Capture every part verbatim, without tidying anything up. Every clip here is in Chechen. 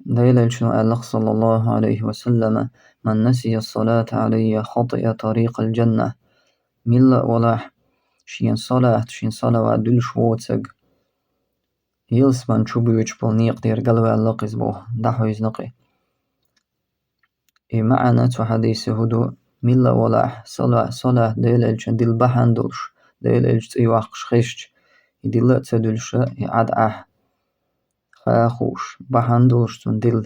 Делан элчано аьлла, саллаллаху Ӏалайхи ва саллама: «Ман насия салата Ӏалайя хатиа тарикъал джанна». Милла а валахь, шен салат, шен салават дуьлуш воцург, ялсамани чу боьдуш болу некъа тӀера галваьлла-кх иза боху, дӀахьевзина-кх и. И маьӀна цу хьадисан хӀун ду: милла а валахь, сала-, салат Делан элчан дилла бахьана долуш, Делан элчан цӀе йоккхуш хезча, и дилла а ца дуьллуш, и Ӏад Ӏахь, ха а хууш, бахьана долуш цунна дилла,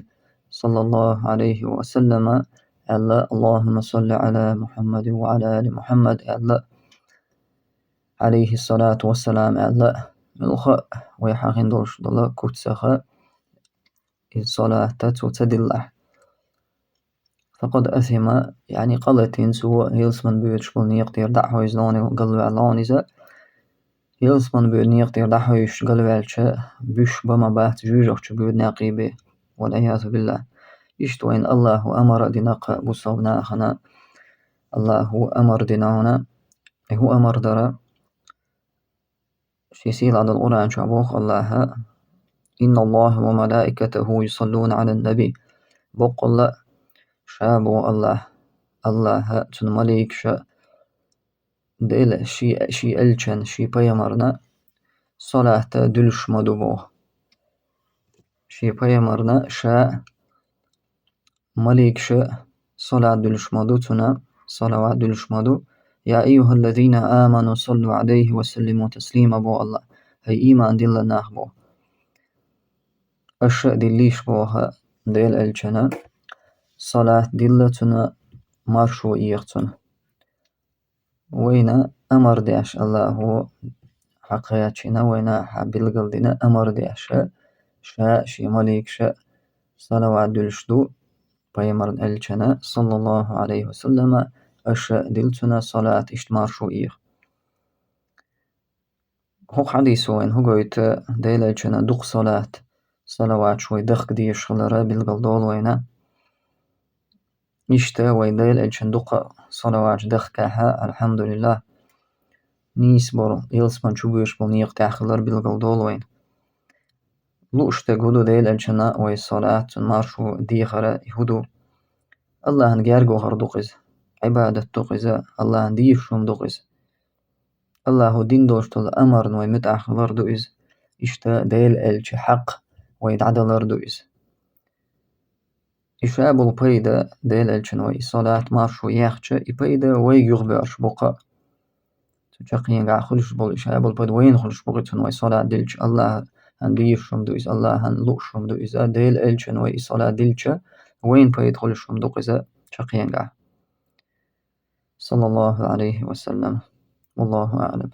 саллаллаху Ӏалайхи ва саллама, аьлла: «Аллахумма салли Ӏала Мухьаммадин ва Ӏала али Мухьаммад», аьлла, Ӏалайхи салату ва салам аьлла, муьлхха а вай хьахийна долуш долу куц ца ха, иза салат цо ца диллахь. Факъад асима, яъни къалатийна цо, ялсамани боьдуш болу некъа тӀера дӀахьевзина, галваьлла иза. Ялсамани боьду некъа тӀера дӀахьевзаш галваьлча, буьсуш бан ма бац жоьжахати чу боьду некъий бен. Вал-Ӏиязу биллахь. Иштта вайна Аллахо амар а дина кху бусалба нахана. Аллахо амар дина хьуна. И хӀун амар дара? Шен сийлахь долу Къуръан чохь боху Аллаха: «Инна Аллаха ва малаикатаху юсаллуна Ӏалан наби». Боккъалла а, ша боху Аллах, Аллаха, цуьнан маликаша, Дела шен, шен элчан, шен пайхамарна салат дуьллуш ма ду боху. Шен пайхамарна ша маликаша салат дуьллуш ма ду цунна, салават дуьллуш ма ду. «Я айюхаллазина аману саллу Ӏалайхи ва саллиму таслима», боху Аллах. ХӀай, ийман дилла нах боху. Аша а диллийша боху Делан элчана, салат дилла цунна, маршо эха цунна. Вайна амар деш Аллахо хьакхаьчна, вайна хьабилгалдина амар деш, ша шен маликаша салават дуьллуш ду пайхамарна элчана, саллаллаху Ӏалайхи ва саллама, аша дилла цунна салат, иштта маршо эха. ХӀокху хьадисо вайна хӀун гойту? Делан элчана дукха салат, салаваташ вай дахка дезаш хилар билгалдолу вайна. Иштта вай Делан элчана дукха салаваташ дахкахь, алхьамдулиллах, нийса болу, ялсамани чу боьдуш болу некъа тӀехь хилар билгалдолу вайна. Лууш дерг хӀун ду Делан элчана вай салат, цунна маршо дехар и хӀун ду? Аллахьан герга вахар ду-кх иза, Ӏибадат ду-кх иза, Аллахьан дезаш хӀума ду-кх иза. Аллахо дина долуш долу амарна вай муьтӀахь хилар ду иза. Иштта Делан элчан хьакъ вай дӀадалар ду иза. И ша болу пайда, Делан элчана вай и салат, маршо яьхча, и пайда вайга юхабоьрзуш бу-кх. Цу чаккхенгахь хуьлуш болу и ша болу пайда вайна хуьлуш бу-кх, цунна вай салат дилча, Аллахьан дезаш хӀума ду иза, Аллахьан лууш хӀума ду иза, Делан элчана вай и салат дилча, вайна пайда хуьлуш хӀума ду-кх иза чаккхенгахь. Саллаллаху Ӏалайхи ва саллам. Валлаху аӀлам.